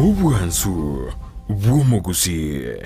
Obwansu bw'omogusii.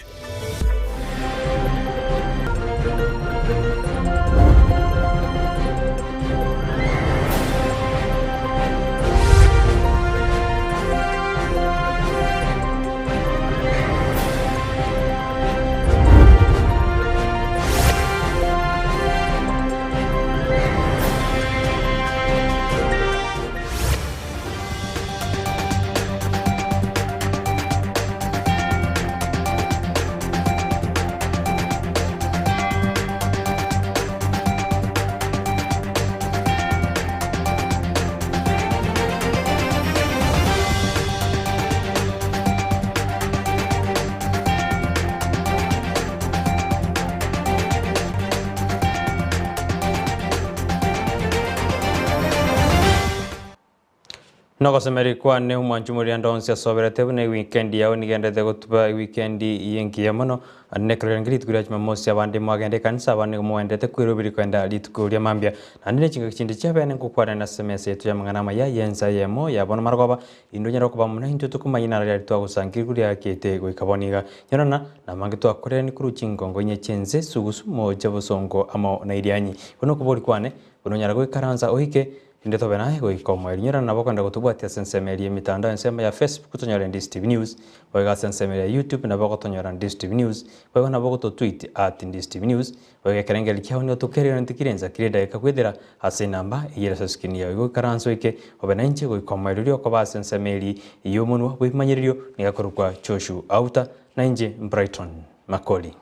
Nogosemeria kwane omwanchi omorianda onsi asoberete buna ewikendi yao nigenderete gotuba ewikendi engiya mono. Naende nekero riarenge rituko ria Jumamosi abande mwagenda ekanisa abande nigo mogenderete kweroberi kogenda rituko ria mambia. Naende ne chingaki chinde chiabene ngokwanera ase emesa yaito y'amang'ana amaya y'ensa eyemo ya bono marogoba, Intwe onyare koba amo naintwe tokomanya naro riaria twagosangereria riakete goika bono iga. Nyorana, namange twakorerani korwa chingongo inye chi'ense, sugusu, mocha, bosongo, amo na irianyi. Buna okobori kwane, buna onyare goikaransa oike, rinde tobe naye goika omoerio. Nyorana nabo okogenda gotobwatia ase ensemo eria y'emitandao, ensemo ya Facebook tonyore Ndisi TV News, boigo ase ensemo eria ya YouTube nabo ogotonyora Ndisi TV News, boigo nabo ogototweet at Ndisi TV News, Boigo ekerengererio kiao nigo tokererente kire insa kire edageka goetera ase enamba eyio ere ase escreen yao. Igo ikaranse oike obe nainche goika omoerio okoba ase ensemo eria y'omonwa bw'ebimanyererio nigo akorokwa Joshua Auta, nainche Brighton Makori.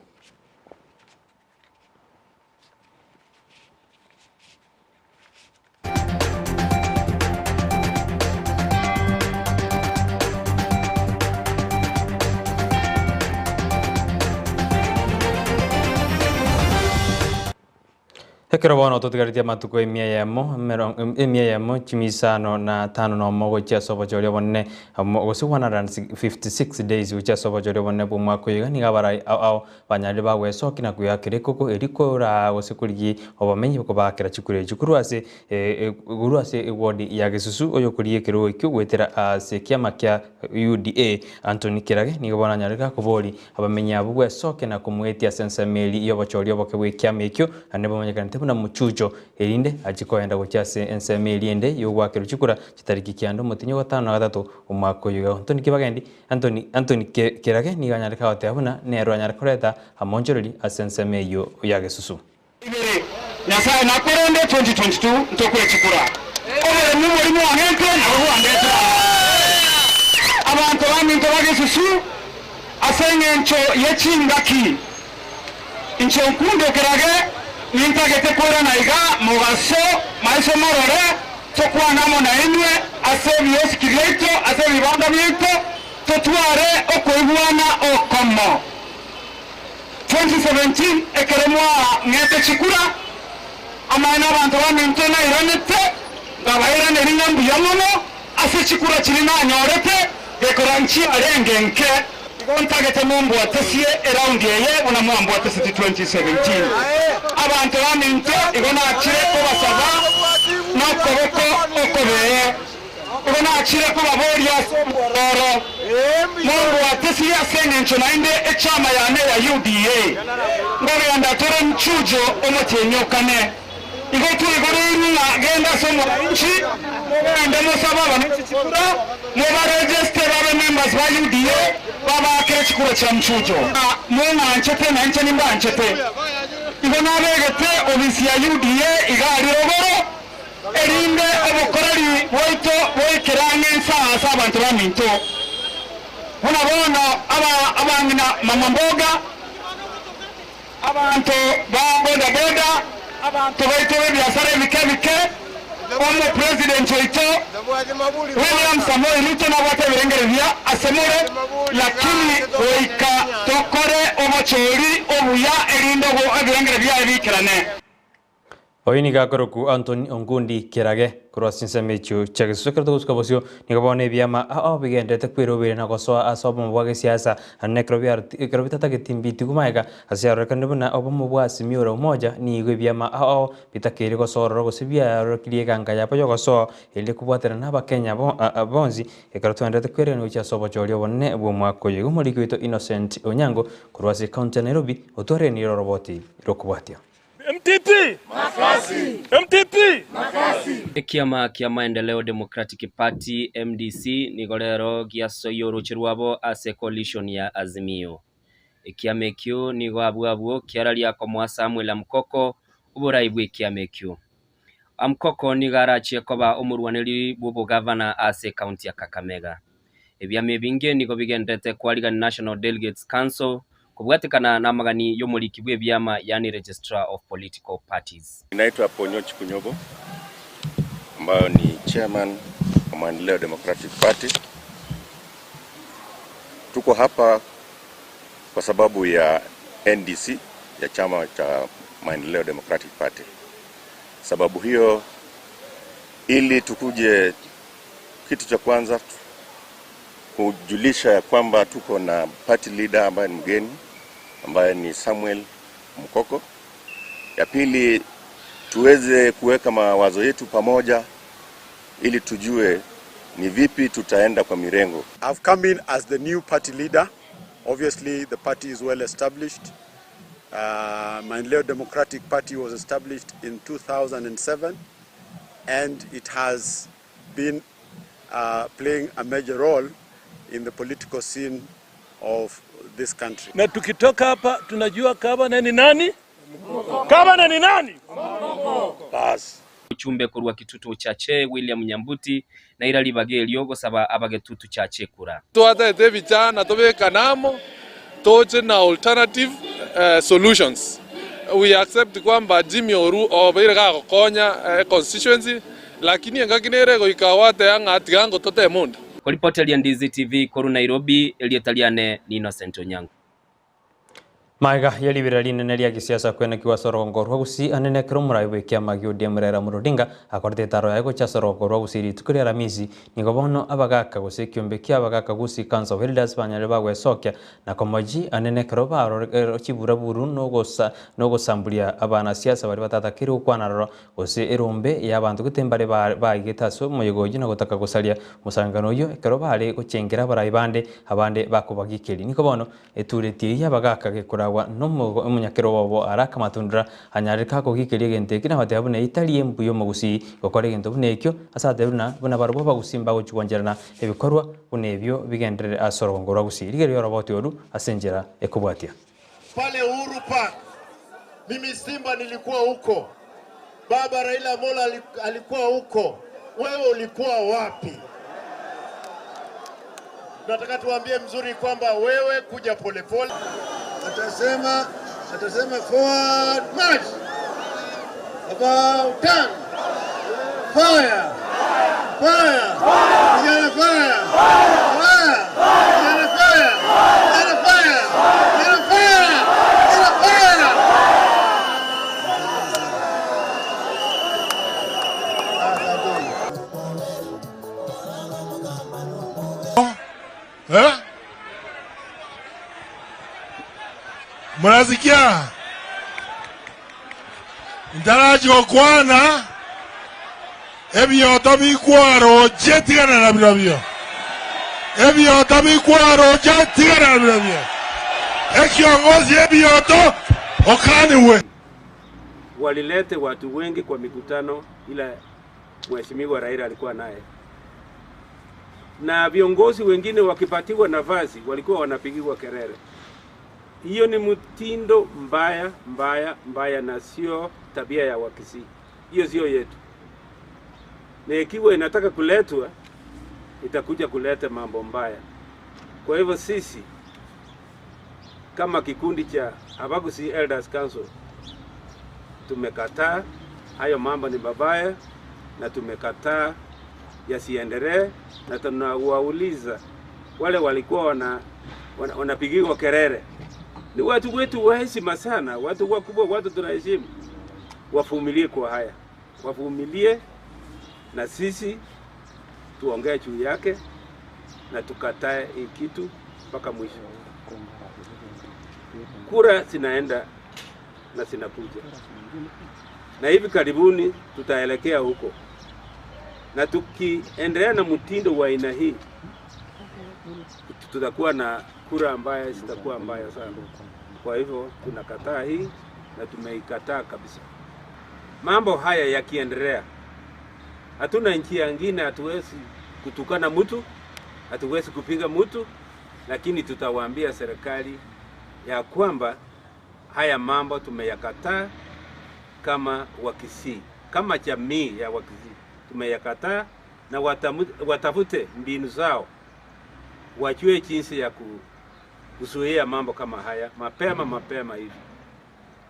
Ekero bono totigaretie amatuko emia eyemo, emia eyemo chimia isano na tano nomo gochia ase obochori obonene, gose 156 days gochia ase obochori obonene bw'omwaka oyo iga, nigo abarai ao ao Banyarire bagwesokia na kweakera ekoko eria koraa gose korigia obomenyi kobaakera chikura echio korwa ase korwa ase eward ya Gesusu oyokorigia ekerogo ekio goetera ase ekiama kia UDA Anthony Kirage nigo bono anyarire gakobori abamenyi abwo gwesokia na komoetia ase ensemo eria yobochori oboke bw'ekiama ekio naende bomanyekanete buna Muchucho erinde achie koenda gochia ase ensemo eria ende yogoakerwa chikura chitariki kianda omotinyi ogatano na gatato omwaka oyo iga. Anthony Kibagendi Anthony Anthony Kerage nigo anyare kagoteba buna nero anyare koreta amoonchoreri ase ensemo eyio ya Gesusu. Ibere, Nyasae nakorende 2022 ntokwe chikura. Oboremi obori mwang'ete nabo bwandetire aa. Abanto baminto ba Gesusu ase eng'encho ye chingaki. Inche nkunde Kerage nintagete koirana iga mogaso maiso morore tokwane amo nainwe ase ebiosiki biaito, ase ebibanda biaito, totware okoigwana okomo. 2017 ekero mwang'ete chikura, amaene abanto baminto nairanete, nkabairaneria ng'a mbuya mono ase chikura chiria nanyorete, gekora nchiarenge nke. Igo ntagete mombwatesie eraundi eye buna mwambwatesetie 2017. Abanto baminto igo nachire kobasaba nokoboko okobee. Igo nachire kobaboria ase obwororo, mombwatesie ase engencho naende echama yane ya UDA. Nkogenda tore mchujo omotienyi o kane. Igo twaigoreirwe ng'a genda ase omwananchi, mogende mosabe abananchi chikura, mobaregeste babe members ba UDA, babaakere chikura chia mchujo. Ng'a mong'anchete na inche nimbanchete. Igo nabegete obisi ya UDA iga aria rogoro, erinde obokoreri bwaito boikere ang'e inse aa ase abanto baminto. Buna bono aba abang'ina mama mboga, Abanto ba boda boda, abanto baito b'ebiasara ebike ebike, Omopresident oito William Samoei Ruto nabwate ebirengererio biya ase more, lakini goika tokore obochori obuya erinde ebirengererio biaye biikerane. Oyo nigo akorokwa Anthony Ongundi Kerage korwa ase chinsemo echio chia Gesusu. Ekero togosuka bosio nigo bono ebiama ao bigenderete kweroberia na gosoa ase obomo bwa gesiasa naende ekero biaroti ekero bitatageti mbitigu magega ase yarorekanire buna obomo bwa Azimio la Umoja nigo ebiama ao ao bitakeire gosoa ororo gose biarokirie eganga yabo yogosoa erinde kobwaterana na abakenya bonsi ekero twaenderete kweregania gochia ase obochori obonene bw'omwaka oyo. Igo omoriki oito Innocent Onyango korwa ase ekaunti ya Nairobi otwarerenire oroboti rokobwatia. MTP! MTP! Ekiama kia Maendeleo Democratic Party, MDC, nigo rero giasoyia oroche rwabo ase coalition ya Azimio. Ekiama ekio nigo abwo abwo kiararia komoa Samuel Amukoko oborai bw'ekiama ekio. Amukoko nigo arachie koba omorwaneri bw'obogavana ase ekaunti ya Kakamega. Ebiama ebinge nigo bigendererete koarigania National Delegates Council kobwatekana namagani y'omoriki bw'ebiama yaani Registrar of Political Parties. Naitwa Ponyo Chikunyobo ambayo ni chairman wa Maendeleo Democratic Party. Tuko hapa kwa sababu ya NDC ya chama cha Maendeleo Democratic Party. Sababu hiyo ili tukuje, kitu cha kwanza kujulisha ya kwamba tuko na party leader ambaye ni mgeni ambaye ni Samuel Mkoko. Ya pili tuweze kuweka mawazo yetu pamoja ili tujue ni vipi tutaenda kwa mirengo. I've come in as the new party leader. Obviously, the party is well established. Maendeleo Democratic Party was established in 2007 and it has been playing a major role in the political scene of this country. Na tukitoka hapa tunajua gavana ni nani? Gavana ni nani? Basi. Ochumbe korwa Kitutu Chache William Nyambuti naira ribaga erio gosaba abagetutu Chache kura. Twatete vijana tubekanamo toche na alternative solutions. We accept kwamba Jimmy Oru obeire gagokonya constituency lakini engaki nere goika watea ng'a tiga totemunda. Koripoteria Ndizi TV koru Nairobi, erieta riane ni Innocent Onyango. Maega ya ribera rinene ria gisiasa kwenekiwa ase orogongo rwa Gusii anene ekero omorai bwa ekiama gia ODM Raila Amolo Odinga akorete etaro yaye gochia ase orogongo rwa Gusii rituko ria Aramisi nigo bono abagaka gose ekiombe kia abagaka Gusii Council of Elders banyarire bagwesokia na komochi anene ekero barore chiburaburu nogosa nogosamburia abanasiasa baria batatakeire gokwana aroro gose erombe ya abanto gete mbare baigete ase omoyega oyio na gotaka gosaria omosangano oyio ekero bare gochengera abarai bande abande bakobagikeria. Nigo bono etureti eyio y'abagaka gekoragwa nomonyakero obo Araka Matundura anyarire kagogikeria egento eki na goteba buna etari embuya omogusii gokora egento buna ekio ase atebi buna buna barobwo abagusii mbagochi gwancherana ebikorwa buna ebio bigenderere ase orogongo rwa Gusii. Rigereria oroboti oru ase enchera ekobwatia. Pale Uhuru Park, mimi Simba nilikuwa huko, baba Raila Amolo alikuwa huko, wewe ulikuwa wapi? Nataka tuambie mzuri kwamba wewe kuja polepole. Atasema, atasema forward march, about turn, fire, fire, vijana fire, fire, vijana fire, vijana fire, vijana fire, vijana fire. Eh? Mnasikia? Ntaraji gokwana ebioto bikwaroche tigana na birobio ebioto bikwaroche tigana na birobio ekiongozi ebioto okaniwe. Walilete watu wengi kwa mikutano, ila mheshimiwa Raila alikuwa naye, na viongozi wengine wakipatiwa nafasi walikuwa wanapigiwa kelele. Hiyo ni mtindo mbaya mbaya mbaya, na sio tabia ya Wakisii. Hiyo sio yetu, na ikiwa inataka kuletwa itakuja kuleta mambo mbaya. Kwa hivyo sisi kama kikundi cha Abagusii Elders Council tumekataa hayo mambo, ni mabaya na tumekataa yasiendelee, na tunawauliza wale walikuwa wanapigiwa kelele, ni watu wetu wa heshima sana, watu wakubwa, watu tunaheshimu. Wavumilie kwa haya, wavumilie na sisi tuongee juu yake na tukatae hii kitu mpaka mwisho. Kura zinaenda na zinakuja, na hivi karibuni tutaelekea huko, na tukiendelea na mtindo wa aina hii tutakuwa na kura ambaye zitakuwa mbaya sana. Kwa hivyo tunakataa hii na tumeikataa kabisa. Mambo haya yakiendelea, hatuna njia ingine, hatuwezi kutukana mtu, hatuwezi kupiga mtu, lakini tutawaambia serikali ya kwamba haya mambo tumeyakataa kama Wakisii, kama jamii ya Wakisii tumeyakataa, na watafute mbinu zao, wajue jinsi ya kuzuia mambo kama haya mapema mapema hivi.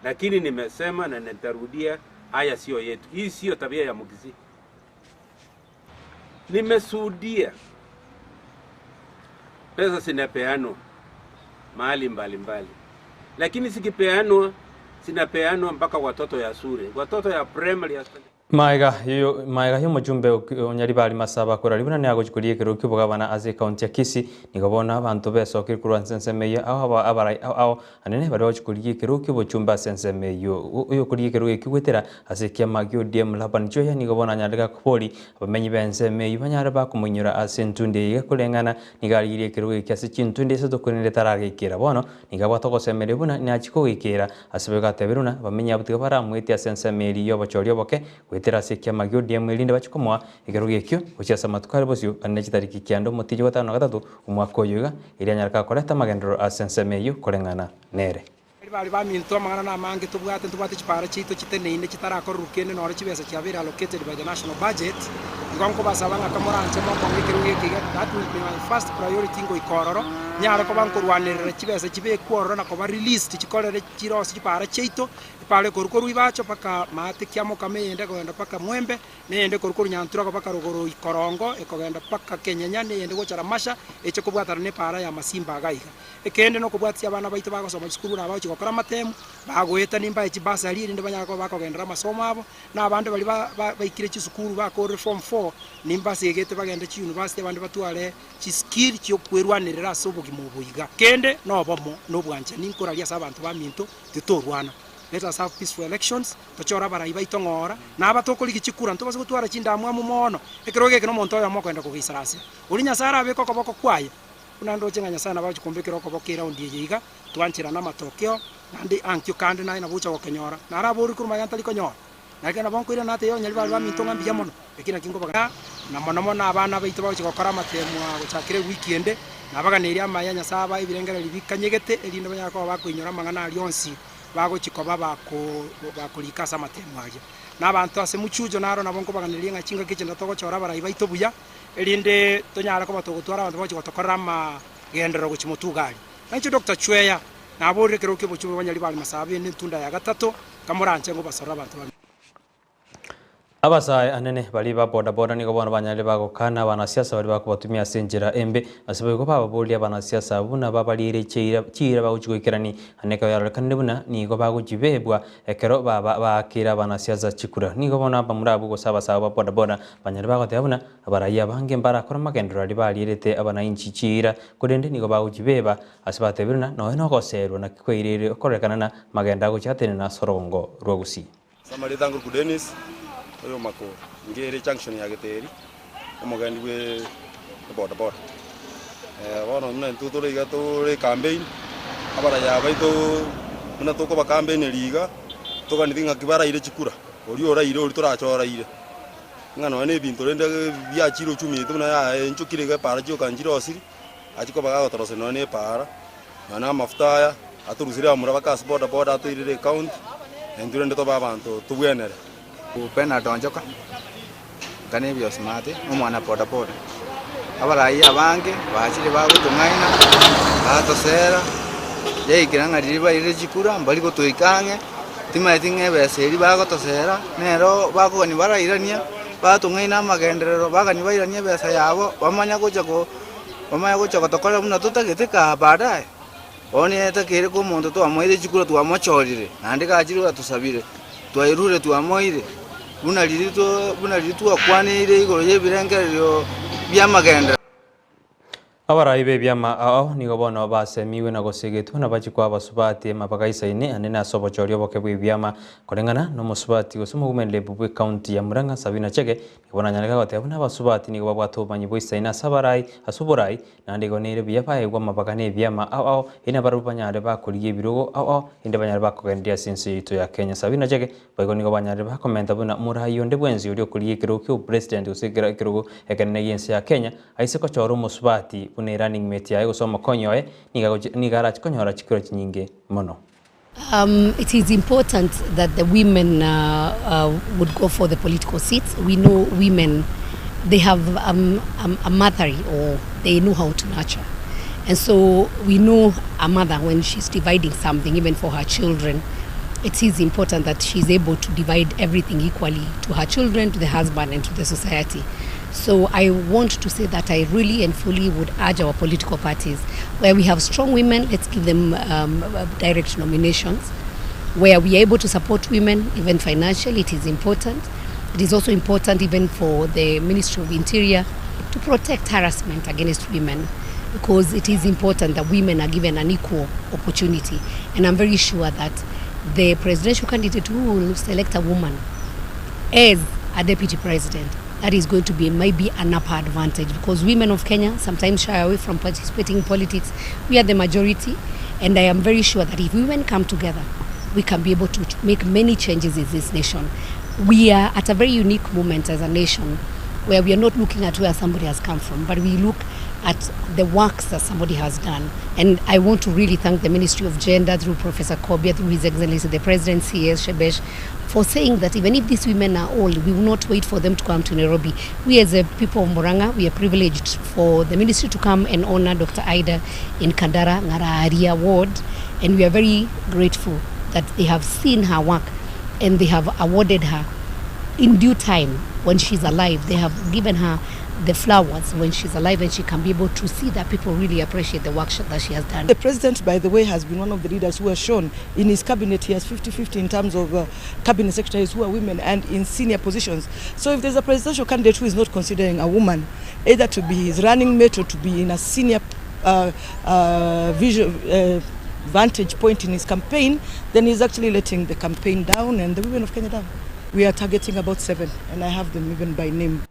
Lakini nimesema na nitarudia, haya sio yetu, hii sio tabia ya Mkisii. Nimeshuhudia pesa zinapeanwa mahali mbalimbali, lakini zikipeanwa zinapeanwa mpaka watoto ya shule, watoto ya primary ya Maega yo maega yo mujumbe onyaribari masaba kora ribuna ne agochikurie kero kibugabana ase county ya Kisii nigobona abantu besokire kurwa nsensemeyo aho abarai aho anene bari gochikurie kero kibochumba ase ensemeyo oyo kurie kero ekigwetera ase kiama gia ODM Laban Joya nigobona anyarega kobori abamenyi ba ensemeyo banyare bakomunyora ase entunde iga koreng'ana nigarigirie kero eki ase chintunde ase tokorende taragekera bono nigabwata ogosemeria buna nachikogekera ase begatebera buna abamenyi abo tiga baramwete ase ensemeri ya obochori oboke gwetera ase ekiama gia ODM erinde bachikomoa ekero gekio gochia ase amatuko are bosio ane chitariki kianda omotiji wa gatano na gatato omwaka oyo iga eria anyareka koreta amagenderero ase ensemo eywo koreng'ana nere. Bari baminto amang'ana namange tobwate, ntobwate chipara chiaito chiteneine chitarakorerwa kende noro chibesa chiabeire allocated by the national budget. Igo nkobasaba ng'a kamoranche mokong'a ekerogo eke iga, that will be my first priority ngoika ororo, nyare koba nkorwanerera chibesa chibekwe ororo na koba released chikorere chirosie chipara chiaito, epara ekorwa korwa Ibacho mpaka maate Kiamokama eyende ekogenda mpaka Mwembe, na eyende ekorwa korwa Nyanturago mpaka rogoro Ikorongo, ekogenda mpaka Kenyenya, na eyende gocha Ramasha, eche kobwatana na epara ya Masimba iga iga. Ekende nokobwatia abana baito bagosoma chisukuru buna abagochia gokora amatemu, bagoeta nimbae chibasari erinde banyare koba bakogenderera amasomo abo, na abande baria baikire chisukuru bakorire form four, nimbasegete bagende chiuniversity abande batware chiskill chiokwerwanerera ase obogima obo iga. Kende nobomo na obwanchani nkoraria ase abanto baminto, titorwana. Let us have peaceful elections, tochore abarai baito ng'ora, na aba tokorigia chikura ntobase gotwara chindamwamu mono, ekerogo eke nomonto oyomo okogenda kogeisaransera. Oria Nyasae arabeke okoboko kwaye. Buna ndoche ng'a Nyasae nabo agochia kombekera okoboko eraundi eye iga, twancherane amatokeo, naende ankio kande naye nabo ogocha gokenyora. Naraborie korwa magega ntari konyora. Na ekero nabo nkoirana natebia abanyari baria baminto ng'a mbuya mono, eki nakio nkobagania. Na mono mono abana baito bagochia gokora amatemo aa gochakera ewiki ende, nabaganeirie amaya a Nyasae abae ebirengererio bikanyegete, erinde banyare koba bakoinyora amang'ana aria onsi bagochia koba bakorika ase amatemo aria. Na abanto ase mochucho naro nabo nkobaganeria ng'a chingaki echi ntogochora abarai baito buya, erinde tonyare koba togotwara abanto bagochia gotokorera amagenderero gochia motuga aria. Na inche Doctor Chweya, naborire ekerogo ki'obochie bw'abanyari ba Alimasaaba ende entunda ya gatato, nkamoranche ngobasorora abanto ba. Abasae anene baria ba boda boda nigo bono banyarire bagokana abanasiasa baria bakobatumia ase enchera embe, ase boigo bababoria abanasiasa abwo buna babariere chiira chiira bagochia goikerani, ande ekero yarorekanire buna nigo bagochibebwa ekero baba baakeire abanasiasa chikura. Nigo bono abamura abwo gose abasae ba boda boda banyarire bagoteba buna Abarai abange mbarakore amagenderero aria barierete abanainchi chiira, korende nigo bagochibeba ase batebire ng'a nonya nogoseerwa naki kwairire okorekana na magendo agochia atenena ase orogongo rwa Gusii. Ase amarieta angoruku Dennis, oyo Makori, inche ere junction ya Geteri, omogendi bwe ebodaboda. Bono buna intwe tore iga tore ecampaign, abaraya baito buna tokobacampaineria iga, toganeti ng'aki baraire chikura, oria oraire oria torache oraire. Ng'a nonya nebinto rende biachire ochumi yaito buna yaenchokire iga epaara chioka nchirosiri, achia koba gagotoroseria nonya na epaara, nonya na amafuta aya, atoruserie abamura bake ase boda boda atoirere ecounty, na intwe rende tobe abanto tobwenere. Bernard Onchoka, nka nebiosmate, omwana boda boda. Abarai abange bachire bagotong'aina, batosera, yaikera ng'a riria bairire chikura mbari gotoika ang'e, Timaeti ng'a ebesa eria bagotosera nero bakogania barairania, batong'aina amagenderero, bagania bairanie ebesa yabo, bamanya gocha ko bamanya gocha gotokorera buna totagete kaa baadaye. Bono etakeire ko omonto twamoeire chikura twamochorire, naende gachire oratosabire. Twairure twamoire, buna riria buna riria twakwaneire igoro y'ebirengererio bi'amagenderero. Abarai b'ebiama ao nigo bono basemigwe na gosegetwa na bachie koa abasubati amabaga isaine anene ase obochori oboke bw'ebiama. Koreng'ana nomosubati gose omogumenderebu bw'ecounty ya Murang'a Sabina Chege nigo bono anyareka goteba buna abasubati nigo babwate obomanyi bw'eisaine ase abarai ase oborai naende igo nere buya baegwe amabaga n'ebiama ao ao erio nabarabwo banyare bakorigia ebirogo ao ao erinde banyare bakogenderia ase ense yaito ya Kenya. Sabina Chege Boigo nigo banyarire bakomenta buna morai onde bwensi oria okorigia ekerogo ki'obopresident gose ekerogo ekenene gi'ense ya Kenya aise kochora omosubati buna erunning mate yaye gose omokonyi oye nigo arache konyora chikura chinyinge mono. It is important that the women would go for the political seats. We know women they have a mothery or they know how to nurture. And so we know a mother when she's dividing something even for her children it is important that she's able to divide everything equally to her children, to the husband and to the society. So I want to say that I really and fully would urge our political parties, where we have strong women, let's give them direct nominations. Where we are able to support women, even financially, it is important. It is also important even for the Ministry of Interior to protect harassment against women, because it is important that women are given an equal opportunity. And I'm very sure that the presidential candidate who will select a woman as a deputy president, that is going to be maybe an upper advantage, because women of Kenya sometimes shy away from participating in politics. We are the majority, and I am very sure that if women come together, we can be able to make many changes in this nation. We are at a very unique moment as a nation where we are not looking at where somebody has come from, but we look at the works that somebody has done. And I want to really thank the Ministry of Gender through Professor Kobia, through His Excellency the President, C.S. Shebesh, for saying that even if these women are old, we will not wait for them to come to Nairobi. We as a people of Murang'a, we are privileged for the ministry to come and honor Dr. Ida in Kandara Ngararia ward, and we are very grateful that they have seen her work and they have awarded her in due time when she's alive. They have given her the flowers when she's alive, and she can be able to see that people really appreciate the work that she has done. The president, by the way, has been one of the leaders who has shown in his cabinet he has 50-50 in terms of cabinet secretaries who are women and in senior positions. So if there's a presidential candidate who is not considering a woman, either to be his running mate or to be in a senior vantage point in his campaign, then he's actually letting the campaign down and the women of Kenya down. We are targeting about 7, and I have them even by name.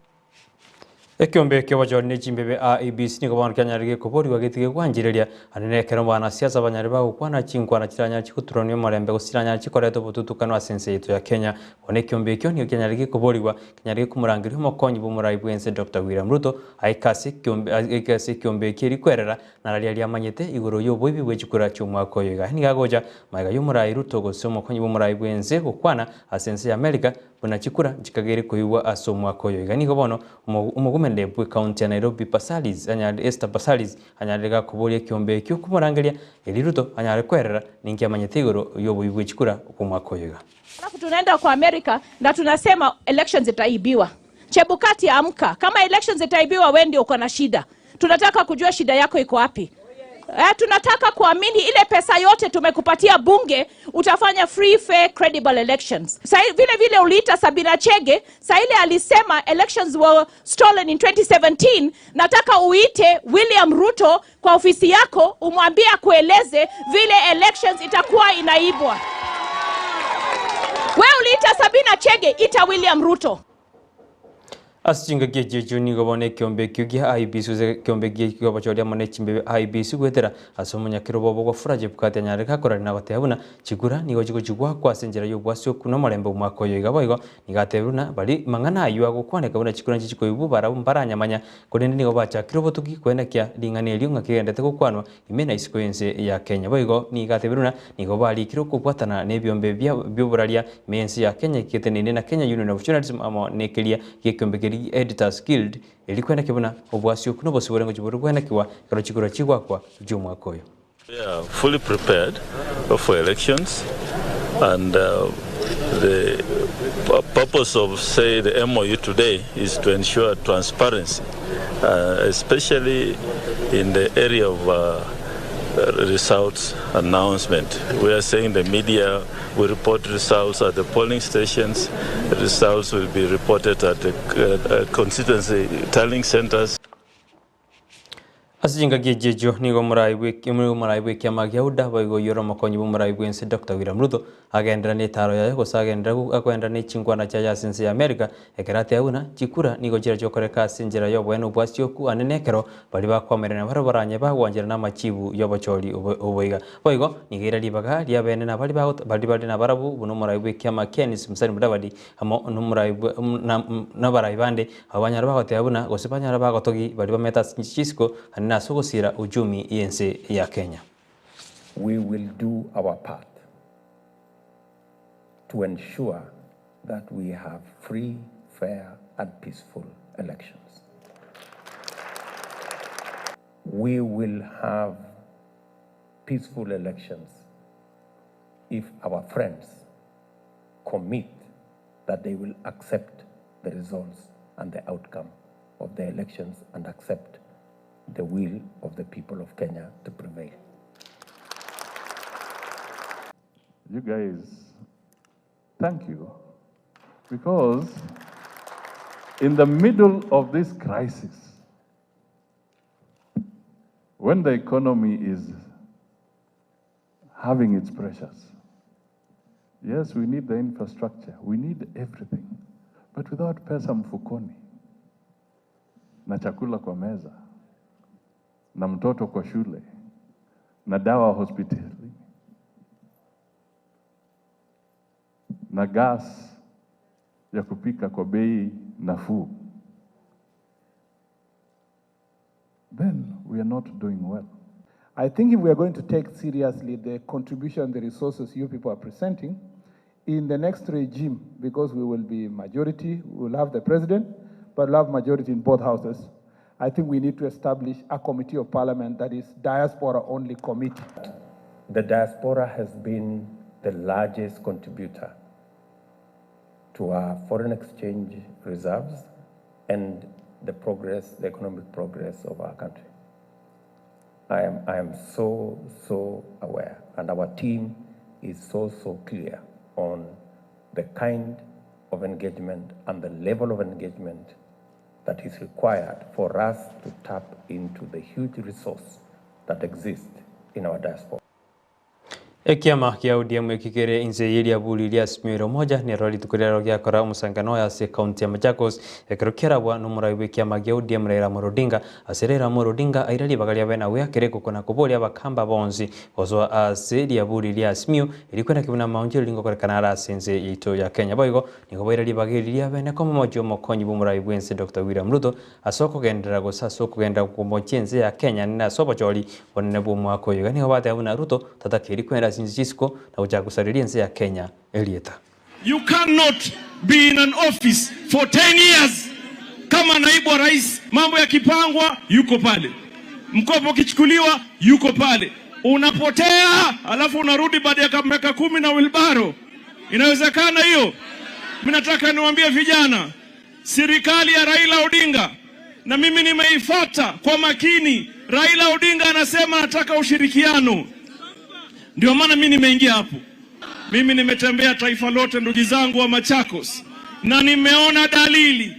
Ekeombe ki'obochori ne chimbebe IEBC nigo bono kianyarire gekoborigwa getige gwanchereria anene ekero abanasiasa banyare bagokwana chinkwana chiranyare chigoturania omorembe gose chiranyare chikoreta obotutukano ase ense yaito ya Kenya. Bono ekeombe ekio nigo kianyarire gekoborigwa kenyarire komorangeria omokonyi bw'omorai bw'ense Doctor William Ruto aike ase ekeombe aike ase ekeombe ekio erikwerera nararia riamanyete igoro y'oboibi bwe chikura chi'omwaka oyo iga. Nigo agocha magega y'omorai Ruto gose omokonyi bw'omorai bw'ense gokwana ase ense ya America Buna chikura nchikageire koigwa ase omwaka oyo iga nigo bono omogumende bw'ecounty ya Nairobi Passaris anyarire Esther Passaris anyarire gakoboria ekiombe ekio komorangeria erio Ruto anyare kwerera ninki amanyete igoro y'oboibi bwe chikura kw'omwaka oyo iga. Alafu tunaenda kwa America na tunasema elections zitaibiwa. Chebukati amka. Kama elections zitaibiwa, wewe ndio uko na shida. Tunataka kujua shida yako iko wapi. Tunataka kuamini ile pesa yote tumekupatia bunge utafanya free, fair, credible elections. Sa vile vile uliita Sabina Chege, sa ile alisema elections were stolen in 2017, nataka uite William Ruto kwa ofisi yako umwambie akueleze vile elections itakuwa inaibwa. Wewe uliita Sabina Chege, ita William Ruto. Ase chingaki echio echio nigo bono ekeombe ekio gia IEBC gose ekeombe ekia ki'obochori amo ne chimbebe IEBC goetera ase omonyakerobo obo Wafula Chebukati anyare gakorania na goteba buna chikura nigo chigochigwakwa ase enchera y'obwasioku na omorembe omwaka oyo iga boigo nigo atebire buna bari mang'ana ayio agokwaneka buna chikura nchichi koigwa barabwo mbaranyamanya korende nigo bachakire obotuki koenekia ring'ana erio ng'aki egenderete gokwanwa ime na isiko y'ense ya Kenya. Boigo nigo atebire buna nigo barikire okobwatana nebiombe bioboraria ime y'ense ya Kenya egeteneine na Kenya Union of Journalism amo nekeria gi'ekiombe keria Editors Guild erio kwendekia buna obwasioku na obosibore ngochia bore kwenekigwa ekero chikura chigwakwa chi'omwaka oyo. We are fully prepared for elections and the purpose of say the MOU today is to ensure transparency especially in the area of results announcement. We are saying the media will report results at the polling stations, results will be reported at the uh, constituency tallying centers. Ase chingaki echi echio nigo omorai nigo omorai bw'ekiama gia UDA boigo oyio ore omokonyi bw'omorai bw'ense Doctor William Ruto agenderera netaro yaye gose agenderera akoenderera ne chinkwana chiaye ase ense ya America ekero ateba buna chikura nigo chirachie gokoreka ase enchera y'oboene obwasioku ane nekero baria bakoamererania barabwo baranye bagwancherana amachibu y'obochori oboiga. Boigo nigo eira ribaga riabene na baria bagot baria bare nabarabwo buna omorai bw'ekiama Kenis Musalia Mudavadi amo nomorai bwe nabarai bande Abo banyare bagoteba buna, gose banyare bagotogi baria bamete ase chinse chi'isiko, naende nase ogosiira uchumi y'ense ya Kenya. We will do our part to ensure that we have free, fair and peaceful elections. We will have peaceful elections if our friends commit that they will accept the results and the outcome of the elections and accept the will of the people of Kenya to prevail. You guys, thank you. Because in the middle of this crisis, when the economy is having its pressures, yes, we need the infrastructure, we need everything. But without pesa mfukoni na chakula kwa meza na mtoto kwa shule na dawa hospitalini na gas ya kupika kwa bei nafuu, then we are not doing well. I think if we are going to take seriously the contribution, the resources you people are presenting, in the next regime, because we will be majority, we will have the president, but we'll have majority in both houses. I think we need to establish a committee of parliament that is diaspora-only committee. The diaspora has been the largest contributor to our foreign exchange reserves and the progress, the economic progress of our country. I am, I am so, so aware, and our team is so, so clear on the kind of engagement and the level of engagement that is required for us to tap into the huge resource that exists in our diaspora. Ekiama kia ODM eki kere inse ye riaburi ria Azimio la Umoja nero rituko riaro giakora omosangano oye ase ekaunti ya Machakos ekero kiarabwa nomorai bw'ekiama gia ODM Raila Amolo Odinga. Ase Raila Amolo Odinga aira ribaga riabe nawe akere gokona koboria abakamba bonsi gosoa ase riaburi ria Azimio erikwenda buna amaonchoreri ringokorekana are ase ense yaito ya Kenya. Boigo nigo baira ribaga eri riabene komomochia omokonyi bw'omorai bw'ense Dr William Ruto ase okogenderera gose ase okogenderera komochia ense ya Kenya nene ase obochori bonene bw'omwaka oyo. Iga nigo bateba buna Ruto tatakeri kwenda ase chinse chi'isiko na gochaka gosareria ense ya Kenya erieta. You cannot be in an office for 10 years kama naibu wa rais, mambo yakipangwa yuko pale, mkopo ukichukuliwa yuko pale, unapotea alafu unarudi baada ya miaka kumi na wilbaro. Inawezekana hiyo? Mimi nataka niwaambie vijana, serikali ya Raila Odinga na mimi nimeifata kwa makini. Raila Odinga anasema anataka ushirikiano, ndio maana mimi nimeingia hapo. Mimi nimetembea taifa lote, ndugu zangu wa Machakos, na nimeona dalili,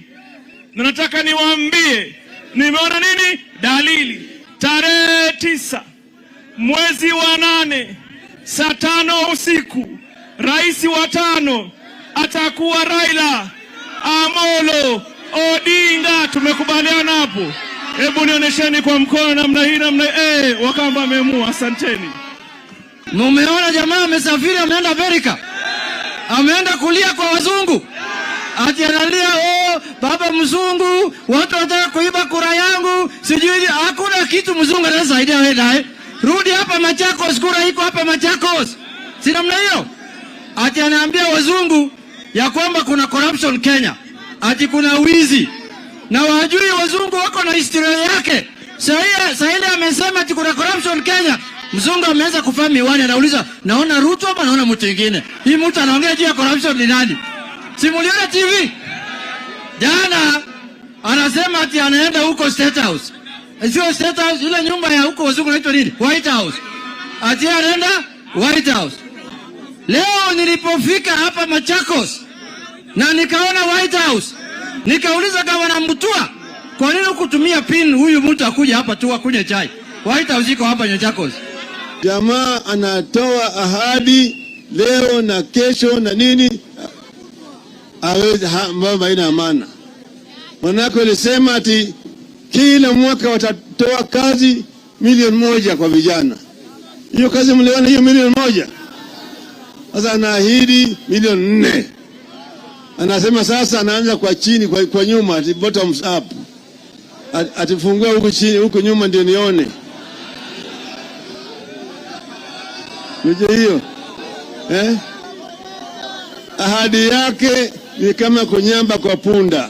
na nataka niwaambie nimeona nini dalili. Tarehe 9 mwezi wa 8 saa 5 usiku, rais wa tano atakuwa Raila Amolo Odinga. Tumekubaliana hapo? Hebu nionyesheni kwa mkono namna hii, namna hii. Wakamba ameamua. Asanteni. Mumeona jamaa amesafiri, ameenda Amerika, ameenda kulia kwa wazungu, ati analia oh, baba mzungu, watu wanataka kuiba kura yangu, sijui. Hakuna kitu mzungu anaweza saidia wewe naye. Rudi hapa Machakos, kura iko hapa Machakos, si namna hiyo? Ati anaambia wazungu ya kwamba kuna corruption Kenya, ati kuna wizi, na wajui wazungu wako na historia yake. Sasa ile amesema ati kuna corruption Kenya, mzungu ameanza kuvaa miwani, anauliza naona Ruto ama naona mtu mwingine? Hii mtu anaongea juu ya corruption ni nani? Si muliona TV jana, anasema ati anaenda huko State House. Sio State House, ile nyumba ya huko wazungu inaitwa nini? White House. Ati anaenda White House. Leo nilipofika hapa Machakos na nikaona White House, nikauliza gavana Mutua, kwa nini hukutumia pin huyu mtu akuja hapa tu akunywe chai? White House iko hapa Machakos. Jamaa anatoa ahadi leo na kesho na nini, hawezi mambo haina maana. Manake alisema ati kila mwaka watatoa kazi milioni 1 kwa vijana. Hiyo kazi mliona hiyo milioni 1? Sasa anaahidi milioni 4. Anasema sasa anaanza kwa chini, kwa nyuma, ati bottoms up, atifungue huku chini huku nyuma ndio nione. Unajua hiyo eh? Ahadi yake ni kama kunyamba kwa punda,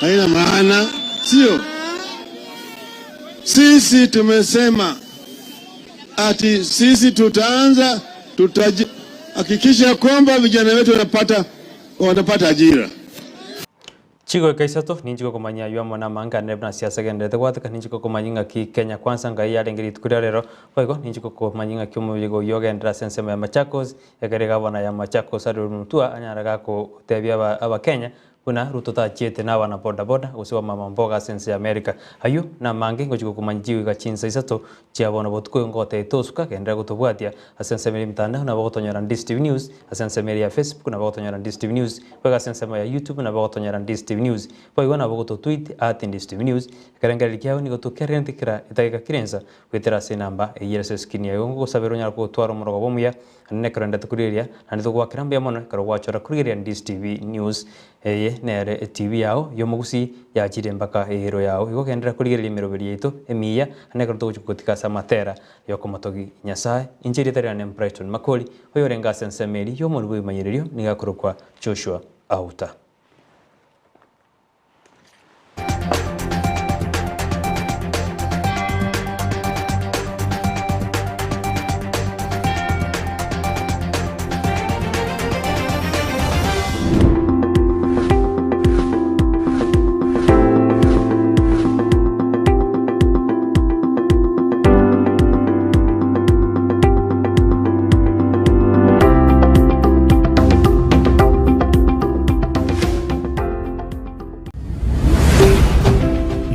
haina maana, sio? Sisi tumesema ati sisi tutaanza, tutahakikisha kwamba vijana wetu wanapata ajira. Chigoika isato ninchiko komanya aywo amo namanga ane buna siasa egenderete gwateka ninchiko komanya ng'aki Kenya Kwanza ngai yarenge rituko ria rero boigo ninchiko komanya ng'aki omoyega oywo ogenderera ase ensemo ya Machakos ekere gavana ya Machakos Ariel Mutua anyare gakotebia aba abakenya buna Ruto tachiete na abana boda boda gose bamama mboga ase ense ya America. Aywo namange ngochi gokomanya chigoika chinsa isato chia bono botuko ngotebia tosuka genderera gotobwatia ase ensemo ere emitandao nabo gotonyora Ndizi TV News ase ensemo ere ya Facebook nabo gotonyora Ndizi TV News boigo ase ensemo ya YouTube nabo gotonyora Ndizi TV News boigo nabo gototweet at Ndizi TV News ekerengererio kiago nigo tokererente kera edageka kera ensa goetera ase enamba eyio ere ase escreen yago ngogosabera onyare gotwara omorogoba omuya naende ekero ndete korigereria naende togoakera mbuya mono ekero gwachora korigereria Ndizi TV News. Eye nere etibi yao y'omogusii yachire mpaka eero yao. Igo genderera korigereria emeroberi yaito emiya, naende ekero togochia gotika ase amatera y'okomotogi Nyasae. Inche erieta riane Brighton Makori, oyorenge ase ensemo eria y'omorwoti bw'ebimanyererio nigo akorokwa Joshua Auta.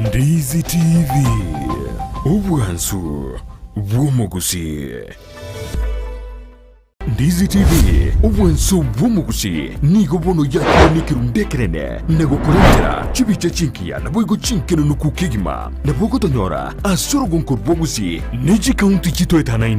Ndizi TV, obwansu bw'omogusii. Ndizi TV, obwansu bw'omogusii, nigo bono yakire nekerundu ekenene na gokorentera chibicha chingiya naboigo chinkenenuku kegima. Nabo ogotonyora ase orogonko rw'ogusii ne chikaunti chitoetanaine.